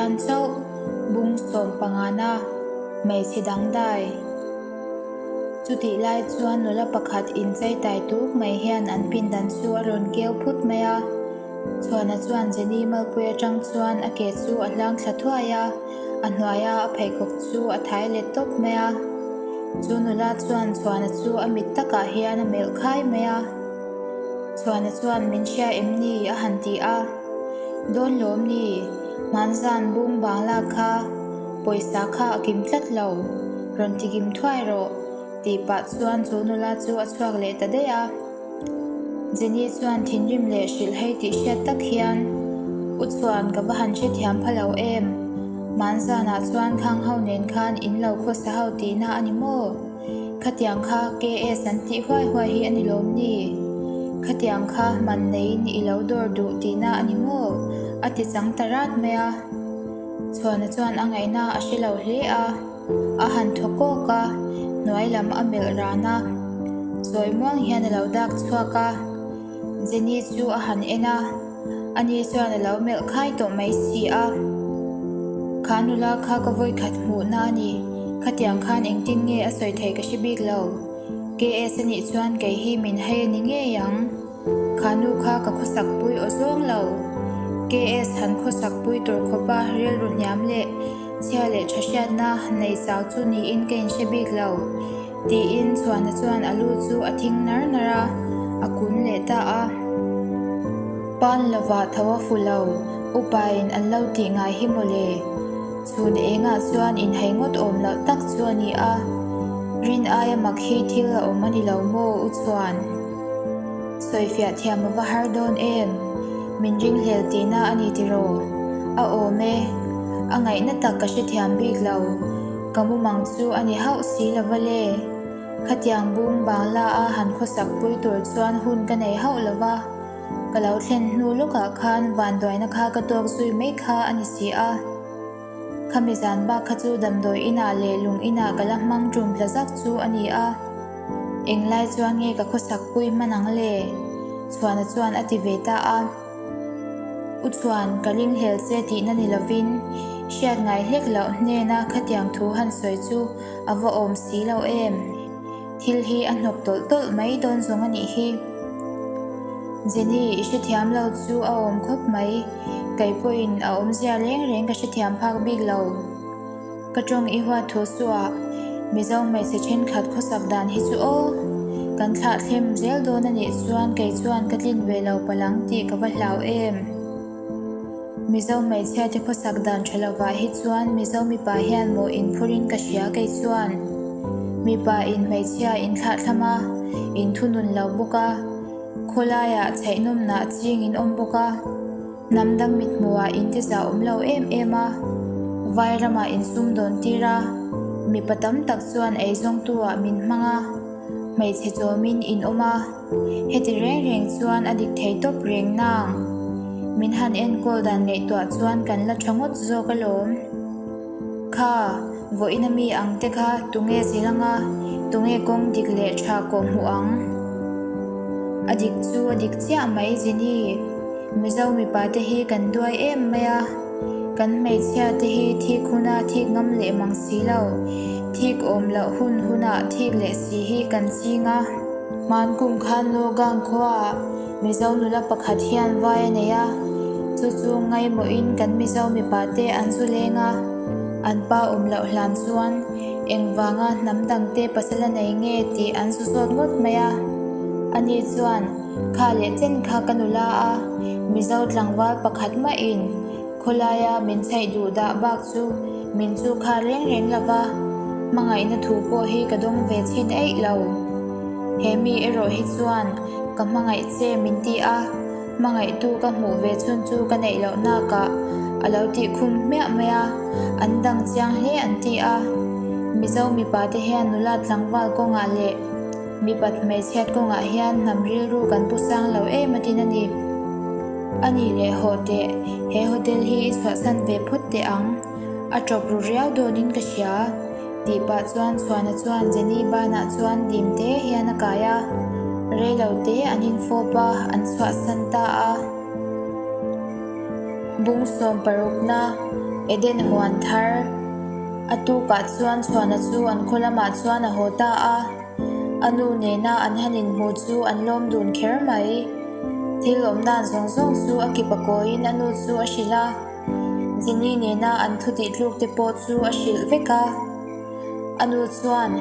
Pathian chauh, bung sawmpangana, hmeichhe dangdai. Chutih lai chuan nula pakhat inchei tai tuk mai hian an pindan chu a rawn keu phut mai a. Chhuana chuan Jenny malpui atang chuan a ke chu a hlang thla thuai a, a hnuaia a pheikhawk chu a thai let tawp mai a. Chu nula chuan Chhuana chu a mit takah hian a melh khai mai a. Chhuana chuan min hria em ni a han ti a. Dawn lawm ni, hmanzan bung bangla kha pawisa kha a kim tlat lo, rawn ti kim thuai rawh tih pah chuan chu nula chu a chhuak leh ta daih a. Jenny chuan thinrim leh hrilh hei tih hriat tak hian, U chuan ka va han hrethiam pha lo em? Hmanzanah chuan khang ho nen khan in lo khawsa ho tihna a ni maw? Khatiang kha KS an tih huai huai hi a ni lawm ni? Khatiang kha man neiin i lo dawr duh tihna a ni maw? A ti chang ta rat mai a. Chhuana chuan a ngaihna a hre lo hle a, a han thaw kawk a, hnuai lam a melh ran a. Zawi muang hian a lo dak chhuak a. Jenny chu a han en a, ani chuan a lo melh khai tawh mai si a. Kha nula kha ka vawikhat hmuhna a ni, khatiang khan engtin nge a sawi theih ka hre bik lo. KS a nih chuan kei hi min hei a ni ngei ang. Kha nu kha ka khawsak pui aw zawng lo. KS han khawsak pui tur khawpa rilru hniam leh chhia leh tha hriatna nei chau chu niin ka inhre bik lo. Tiin Chhuana chuan a lu chu a thing nar nar a, a kun leh ta a. Pan lovah tho a fu lo, upain an lo tih ngai hi mawle. Chhun engah chuan inhei ngawt awm loh tak chu a ni a. Rin aia mak hi thil a awm a ni lo maw U Chhuan? Sawifiah thiam a va har dawn em? Min ringhlel tihna a ni tiraw? A awm e. A ngaihna tak ka hrethiam bik lo. Ka mumang chu a ni hauh si lo va le. Khatiang bung bangla a han khawsak pui tur chuan hun ka nei hauh lo va, ka lo thlen hnu lawkah khan vanduaina kha ka tawk zui mai kha a ni si a. Khami zan bak kha chu damdawi inah leh lung inah ka la hmang tum tla zak chu a ni a. Englai chuan nge ka khawsak pui hman ang le? Chhuana chuan a ti ve ta a. U chuan ka ringhlel che tihna ni lovin, hriat ngai hlek loh hnena khatiang thu han sawi chu a va awm si lo em? Thil hi a hnawk tawlh tawlh mai dawn zawng a nih hi. Jenny, i hrethiam lo chu a awm khawp mai. Kei pawhin a awmzia reng reng ka hrethiam phak bik lo. Ka tawng i huat thu suah, Mizo hmeichhe thenkhat khawsak dan hi chu aw! Kan thlah thlem zel dawn a nih chuan kei chuan ka tlin ve lo palang tih ka va hlau em! Mizo hmeichhia te khawsak dan tha lovah hi chuan Mizo mipa hian maw inphurin ka hria kei chuan. Mipa in hmeichhia in thlah thlam a, in thunun lo bawk a, khawlaiah chheihnawmnah ching in awm bawk a. Hnam dang mithmuhah in ti zah awm lo em em a, vai ramah in sum dawn tir a, mipa tam tak chuan eizawngtu-ah min hmang a, hmeichhe chawmin in awm a, heti reng reng chuan a dik thei tawp reng nang. Min han enkawl dan ngaihtuah chuan kan la tha ngawt zawk alawm. Kha, vawiin a mi ang te kha tunge zil anga, tunge kawng dik leh tha kawh hmuh ang? A dik chu a dik chiah mai Jenny, Mizo mipa te hi kan duai em mai a, kan hmeichhia te hi thik huna thik ngam leh mang si lo, thik awm loh hun huna thik leh si hi kan ching a. Hmankum khan Logang khuaah Mizo nula pakhat hian vai a nei a, chu chu ngaimawhin kan Mizo mipa te an zu leng a, an pa awm loh hlan chuan engvanga hnam dangte pasal a nei nge tih an zu zawt ngawt mai a. Ani chuan, Kha leh chen kha ka nula a, Mizo tlangval pakhat mahin khawlaia min chhaih duh dah bak chu min chu kha reng reng lo va, hmangaihna thu pawh hi ka dawng ve chhin eih lo. He mi erawh hi chuan Ka hmangaih che min ti a, hmangaihtu ka hmuh ve chhun chu ka neih loh nakah a lo tih khum hmiah mai a, an dang chiang hle an ti a. Mizo mipa te hian nula tlangval kawngah leh mipat hmeichhiat kawngah hian hnam rilru kan pu sang lo em a tin a ni. A nih leh hawh teh, he hotel hi i chhuahsan ve phawt teh ang, a ṭawp ru riau dawnin ka hria. Tih pah chuan Chhuana chuan Jenny banah chuan dim te hian a kai a, reilo te an infawp a, an chhuahsan ta a. Bung sawm parukna. Eden huan thar. A tukah chuan Chhuana chu an khaw lamah chuan a haw ta a. A nu nena an han inhmu chu an lawm dun kher mai. Thil awm dan zawng zawng chu a kip a kawiin a nu chu a hrilh a. Jenny nena an thu tih tluk te pawh chu a hrilh vek a. A nu chuan,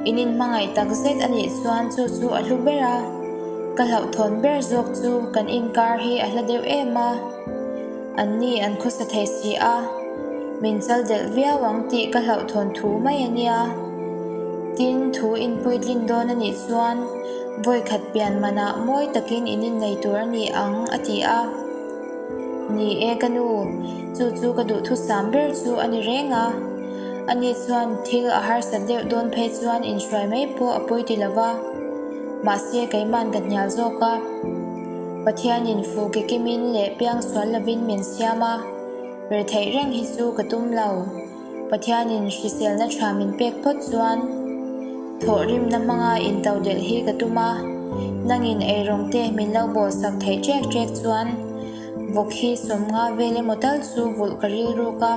In inhmangaih tak zet a nih chuan chu chu a hlu ber a. Ka hlauhthawn ber zawk chu kan inkar hi a hla deuh em a. An ni an khawsa thei si a, min chal delh viau ang tih ka hlauhthawn thu mai a nia. Tin, thu inpuitlin dawn a nih chuan vawikhat pian manah mawi takin in innei tur a ni ang, a ti a. Ni e ka nu, chu chu ka duhthusam ber chu a ni reng a. Ani chuan thil a harsat deuh dawn phei chuan inhruai mai pawh a pawi ti lo va, mahse keiman ka hnial zawk a. Pathianin fu ke kimin leh piangsual lovin min siam a, retheih reng hi chu ka tum lo. Pathianin hriselna tha min pek phawt chuan thawhrimna hmanga intodelh hi ka tum a, nangin eirawng te min lo bawlsak theih ṭek ṭek chuan vawk hi sawmnga vel emaw tal chu vulh ka rilruk a.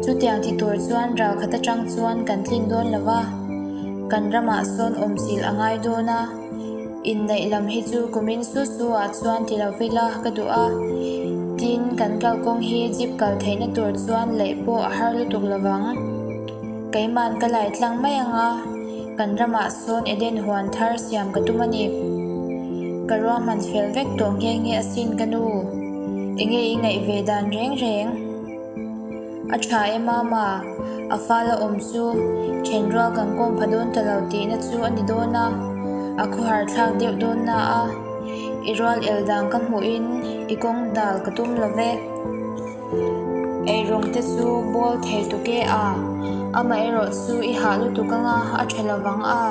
Chutiang ti tur chuan ral khat atang chuan kan tlin dawn lo va, kan ramah sawn awmchilh a ngai dawn a, inneih lam hi chu kumin su su ah chuan ti lo vela ka duh a, tin kan kalkawng hi jeep kal theihna tur chuan laih pawh a har lutuk lo vang. Keiman ka lai tlang mai ang a, kan ramah sawn Eden huan thar siam ka tum a ni. Ka ruahman fel vek tawh nghe nghe asin ka nu, enge i ngaih ve dan reng reng? A tha e mama, a fal a awm chu thenrual kan kawm pha dawn ta lo tihna chu a ni dawn a, a khawhar thlak deuh dawn na a, i rual el dan ka hmuhin i kawng dal ka tum lo ve. Eirawng te chu bawl thei tuk e a, amaherawh chu i hah lutuk anga a tha lovang a,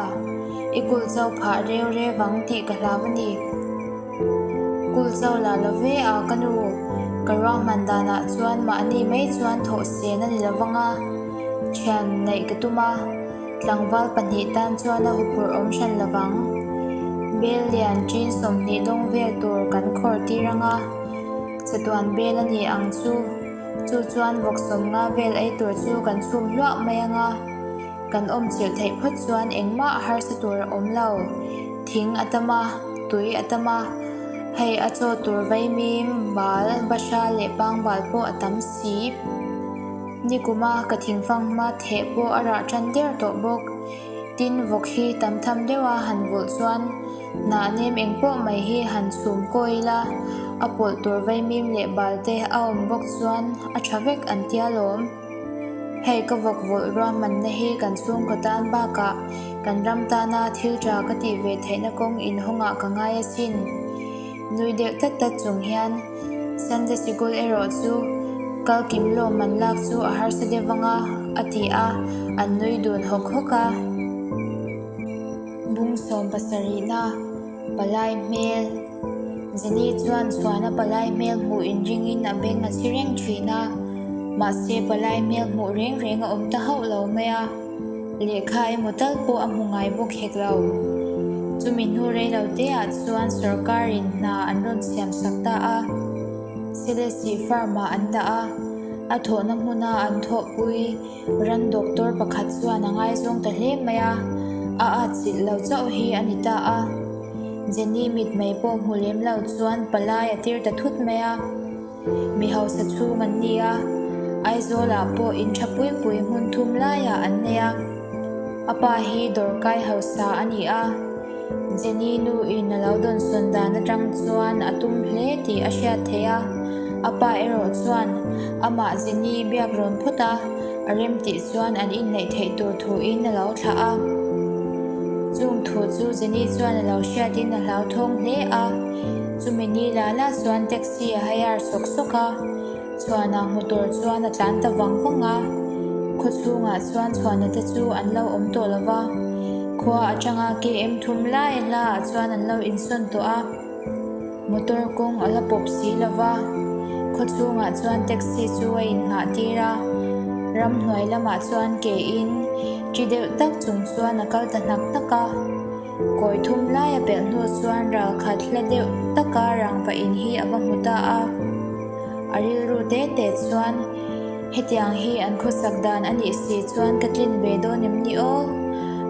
i kulh chau phah reu reu ang tih ka hlau a ni. Kul zo lah lo ve a ka nu, ka ruahman danah chuan mahni mai chuan thawh sen a ni lo vang a, thian neih ka tum a, tlangval pahnih tan chuan a huphurh awm hran lo vang. Bel lian ṭin 20 dawng vel tur kan khawr tir ang a, chatuan bel a ni ang chu, chu chuan vawk 50 vel ei tur chu kan chhum hluah mai ang a. Kan awm chilh theih phawt chuan engmah a harsa tur a awm lo. Thing a tam a, tui a tam a, hei a chaw tur vaimim, bal, bahra leh pangbal pawh a tam si. Nikuma ka thingfang hma theh pawh a rah tan der tawh bawk. Tin, vawk hi tam tham deuha han vulh chuan hnah nem eng pawh mai hi han chhum kawi ila, a pawlh tur vaimim leh bal te a awm bawk chuan a tha vek an tia lawm. Hei ka vawk vawlh ruahmanna hi kan chhungkaw tan bakah kan ram tana thil tha ka tih ve theihna kawng inhawngah ka ngai asin. Nui deuh tat tat chung hian Sunday sikul erawh chu kal kim lawm an lak chu a harsa deuh vang a, a ti a, an nui dun hawk hawk a. Bung sawm pasarihna, Palai hmel. Jenny chuan chhuana palai hmel hmuh inringin a beng a chhi reng thin a, mahse palai hmel hmuh reng reng a awm ta hauh lo mai a, lehkha emaw tal pawh a hmu ngai bawk hek lo. Chumi hnu rei lo teah chuan sorkarin hna an rawn siam sak ta a, Selesih farm-ah an dah a, a thawhna hmuna an thawhpui. Ran doctor pakhat chuan a ngaizawng ta hle mai a, a atchilh lo chauh hi a ni ta a. Jenny mitmei pawh hmu lem lo chuan palai a tir ta thut mai a. Mi hausa chhung an ni a, Aizawlah pawh in tha pui pui hmun thum laiah an nei a. A pa hi dawrkai hausa a ni a. Jenny nu in a lo dawnsawn dan atang chuan a tum hle tih a hriat theih a, a pa erawh chuan amah Jenny biak rawn phawt a, a rem tih chuan an inneih theih tur thu in a lo thlah a. Chung thu chu Jenny chuan a lo hriat in a hlauthawng hle a, chumi ni la la chuan taxi a hire sawk sawk a. Chhuana hmu tur chuan a tlan ta vang vang a, khaw chhungah chuan Chhuana te chu an lo awm tawh lo va, khua atanga KM thum lai a hla ah chuan an lo insawn tawh a, motor kawng a la pawp si lo va, khaw chhungah chuan taxi chu a innghah tir a, ramhnuai lamah chuan ke in ṭi deuh tak chung chuan a kal ta hnak hnak a. Kawi thum lai a pelh hnu chuan ral khat hla deuh taka rangva in hi a va hmu ta a. A rilru te te chuan. Hetiang hi an khawsak dan a nih si chuan ka tlin ve dawn em ni aw?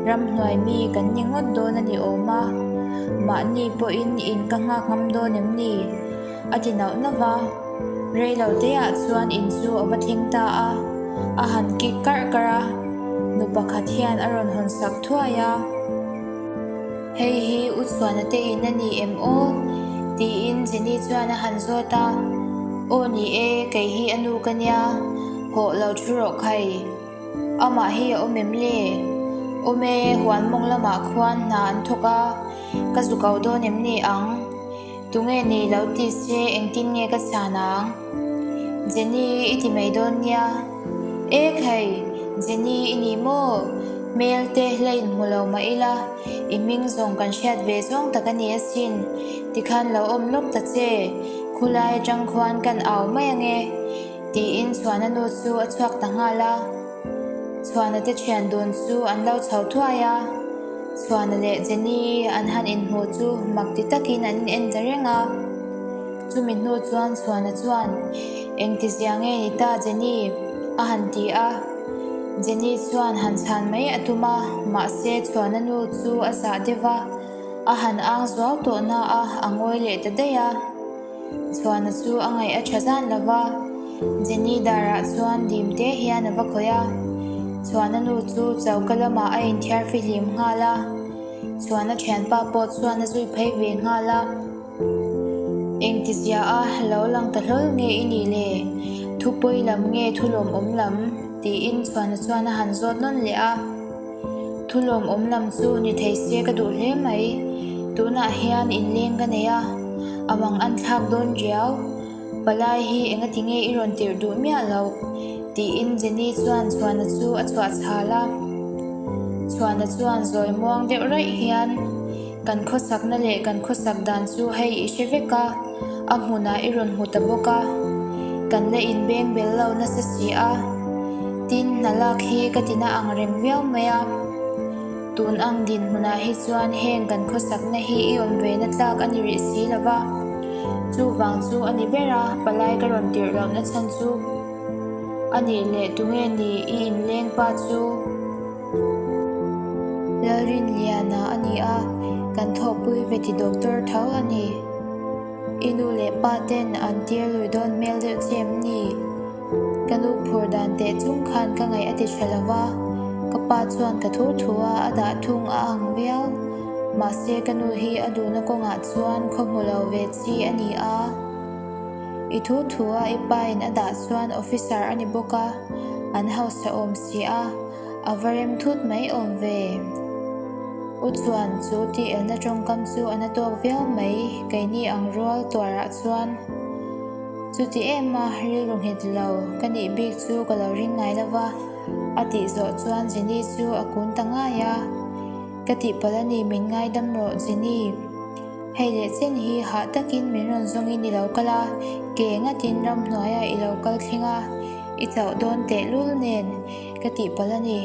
Ramhnuai mi kan ni ngawt dawn a ni awm a, mahni pawhin in ka nghak ngam dawn em ni? A ti nauh nauh va. Rei lo teah chuan in chu a va thleng ta a, a han kik karh karh a, nu pakhat hian a rawn hawn sak thuai a. Hei hi U Chhuana te in a ni em aw? tiin Jenny chuan a han zawt a. Aw ni e, kei hi a nu ka nia, hawh lo thu rawh khai. Amah hi a awm em le? Awm e, huan mawng lamah khuan hna an thawk a, ka zu ko dawn em ni ang? Tunge ni lo ti se engtin nge ka chhan ang? Jenny i ti mai dawn nia. E khai, Jenny i ni maw? Hmel te hla inhmu lo mah ila, i hming zawng kan hriat ve zawng tak a ni asin. Tikhan lo awm lawk ta che, khulai atang khuan kan au mai ange, tiin Chhuana nu chu a chhuak ta nghal a. Chhuana te thian dun chu an lo chho thuai a, Chhuana leh Jenny an han inhmuh chu mak ti takin an in en ta reng a. Chumi hnu chuan Chhuana chuan, Engti zia nge ni ta Jenny? a han ti a. Jenny chuan han chhan mai a tum a, mahse Chhuana nu chu a zah deuh va, a han ang zuau tawh na a, a ngawi leh ta daih a. Chhuana chu a ngaih a tha zan lo va, Jenny darah chuan dim te hian a va khawih a. Chhuana nu chu choka lamah a inthiar fihlim nghal a, Chhuana thianpa pawh chuan a zui phei ve nghal a. Engtizia a lo lang ta hlawl nge i nih le? Thu pawi lam nge thu lawmawm lam? tiin Chhuana chuan a han zawt nawn leh a. Thu lawmawm lam chu ni thei se ka duh hle mai. Tunah hian inleng ka nei a, a mang an thlak dawn riau. Palai hi engati nge i rawn tirh duh miah loh? tiin Jenny chuan Chhuana chu a chhuah chhal a. Chhuana chuan zawi muang deuh raih hian, Kan khawsakna leh kan khawsak dan chu hei i hre vek a, a hmunah i rawn hmu ta bawk a. Kan la inbeng bel lo nasa si a, tin hna lak hi ka tina ang reng viau mai a. Tun ang dinhmunah hi chuan heng kan khawsakna hi i awm ve na tlak a ni rih si lo va, chuvang chu a ni ber a, palai ka rawn tirh lohna chhan chu a nih leh tunge ni i inleng pa chu? Lalrinliana a ni a, kan thawhpui ve ti doctor tho a ni. I nu leh pa ten an tir lui dawn hmel deuh che em ni? Ka nu phur dan teh chung khan ka ngaih a ti tha lo va, ka pa chuan ka thu thu a a dah thung a ang viau. Mahse ka nu hi a duhna kawngah chuan khaw hmu lo ve chi a ni a. I thu thu a i pa in a dah chuan officer a ni bawk a, an hausa awm si a. A va rem thut mai awm ve. U chuan chu tih elna tawngkam chu a na tawk viau mai, keini ang rual tuarah chuan. Chuti em a, rilru nghet lo ka nih bik chu ka lo ring ngai lo va, a tih zawh chuan Jenny chu a kun ta ngai a. Ka tihpalh a ni min ngaidam rawh Jenny. Hei leh chen hi hah takin min rawn zawngin i lo kal a, ke ngatin ramhnuaiah i lo kal thleng a, i chauh dawn tehlul nen ka tihpalh a ni.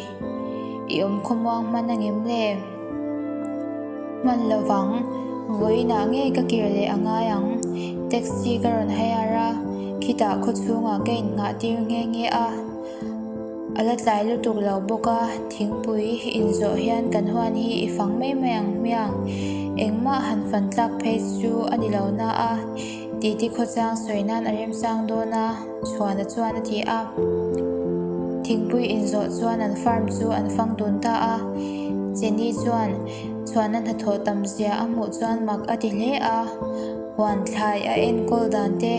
I awm khawmuang hman a ngem le? Hman lovang, vawiinah ngei ka kir leh a ngai ang. Taxi ka rawn hire a, khitah khawchhungah ka innghah tir nghe nghe a. A la tlai lutuk lo bawk a, thingpui inzawh hian kan huan hi i fang mai mai ang hmiang. Engmah han fan tlak phei chu a ni lo na a, titi khawchang sawi nan a remchang dawn a, Chhuana chuan a ti a. Thingpui inzawh chuan an farm chu an fang dun ta a. Jenny chuan Chhuana hnathawh tam zia a hmuh chuan mak a ti hle a. Huan thlai a enkawl dan te,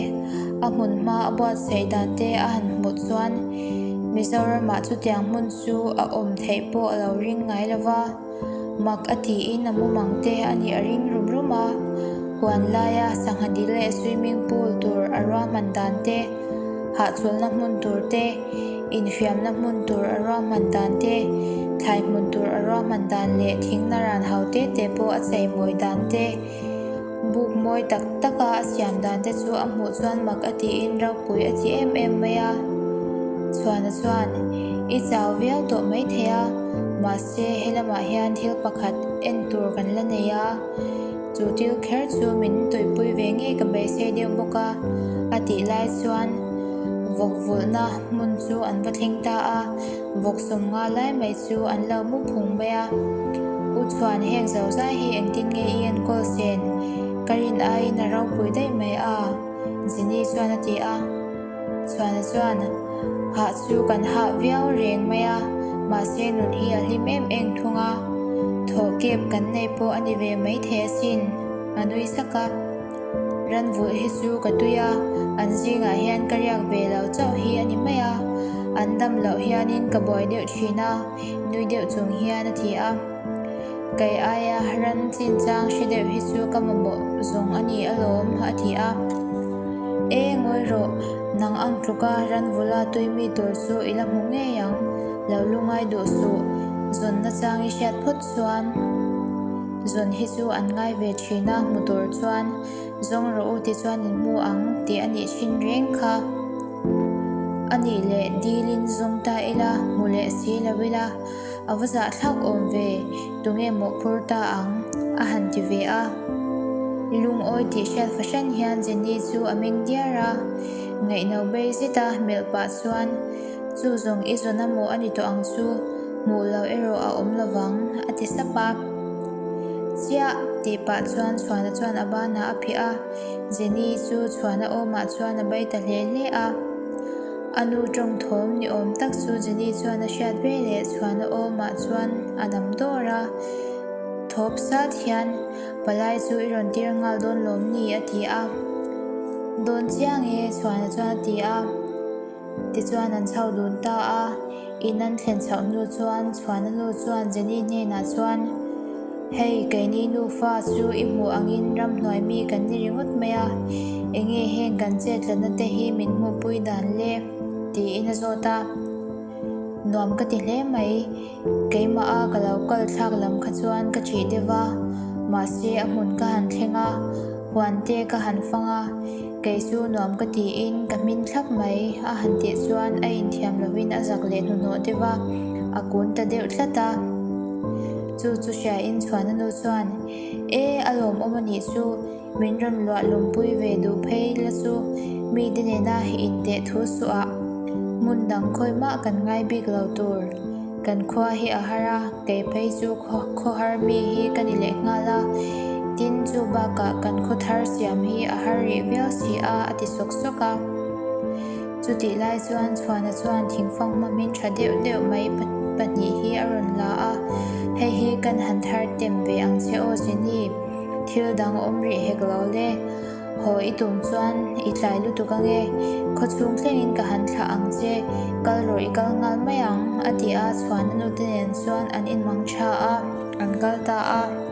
a hmun hma a buatsaih dan te a han hmuh chuan Mizoramah chutiang hmun chu a awm theih pawh a lo ring ngai lo va, mak a tiin a mumang te a nih a ring rum rum a. Huan laia sangha dil leh swimming pool tur a ruahman dan te, hahchawlhna hmun tur te, infiamna hmun tur a ruahman dan te, thlai hmun tur a ruahman dan leh thing naran ho te te pawh a cheimawi dan te, Buk mawi tak taka a siam dan te chu a hmuh chuan mak a tiin ropui a ti em em mai a. Chhuana chuan, I chau viau tawh mai thei a, mahse helamah hian thil pakhat en tur kan la nei a, chu thil kher chu min tuipui ve ngei ka beisei deuh bawk a, a tih lai chuan. Vawk vulhna hmun chu an va thleng ta a, vawk sawmnga lai mai chu an lo mu phung mai a. U Chhuan heng zo zai hi engtin nge i enkawl sen? Ka rin aiin a ropui daih mai a, Jenny chuan a ti a. Chhuana chuan, Hah chu kan hah viau reng mai a, mahse nun hi a hlim em em thung a, thawh kep kan nei pawh a ni ve maithei asin, a nui sak a. Ran vulh hi chu ka tui a, an zingah hian ka riak ve lo chauh hi a ni mai a, an dam loh hianin ka buai deuh thin a, nui deuh chung hian a ti a. Kei aia ran chinchang hre deuh hi chu ka mamawh zawng a ni alawm, a ti a. E ngawi rawh, nang ang tluka ran vula tui mi tur chu i la hmu ngei ang, lo lungai duh suh, zawnna chang i hriat phawt chuan. Zawn hi chu an ngai ve thin a, hmu tur chuan zawng rawh u tichuan in hmu ang tih a nih thin reng kha. A nih leh dilin zawng ta ila, hmu leh si lo ila, a va zahthlak awm ve, tunge mawhphur ta ang? a han ti ve a. Lungawi tih hriat fahran hian Jenny chu a meng diar a, ngaihno bei zeta melh pah chuan, Chu zawng i zawn a maw a ni tawh ang chu, hmuh loh erawh a awm lovang, a ti sap a. Chiah! tih pah chuan Chhuana chuan a banah a phih a, Jenny chu Chhuana awmah chuan a bai ta hle hle a. A nu tawng thawm ni awm tak chu Jenny chuan a hriat ve leh Chhuana awmah chuan a nam dawr a. Thawp sat hian, Palai chu i rawn tir nghal dawn lawm ni? a ti a. Dawn chiang e, Chhuana chuan a ti a. Tichuan an chho dun ta a, in an thlen chhoh hnu chuan Chhuana nu chuan Jenny hnenah chuan, Hei, keini nufa chu i hmuh angin ramhnuai mi kan ni ringawt mai a, enge heng kan chetlatna te hi min hmuhpui dan le? tiin a zawt a. Nuam ka ti hle mai, keimah a ka lo kal thlak lam kha chuan ka ṭih deuh va, mahse a hmun ka han thleng a, huan te ka han fang a, Kei chu nuam ka tiin ka hmin thlap mai a han tih chuan a inthiam lovin a zak leh hnuhnawh deuh a, a kun ta deuh tlat a. Chu chu hriain Chhuana nu chuan, E, a lawmawm a nih chu, min rawn luah lumpui ve duh phei la chu mite nena inteh thu suh ah hmun dang khawi mah kan ngai bik lo tur. Kan khua hi a har a, kei phei chu khawhar mi hi ka ni leh nghal a, tin chu bakah kan khaw thar siam hi a har rih viau si a, a ti sawk sawk a. Chutih lai chuan Chhuana chuan thingfang hmawmin tha deuh deuh mai pahnih hi a rawn la a, Hei hi kan han thar tem ve ang che aw Jenny, thil dang awm rih hek lo le. Haw i tum chuan i tlai lutuk ange, khawchhung thlengin ka han thlah ang che, kal rawh i kal nghal mai ang, a ti a, Chhuana nute nen chuan an inmang tha a, an kal ta a.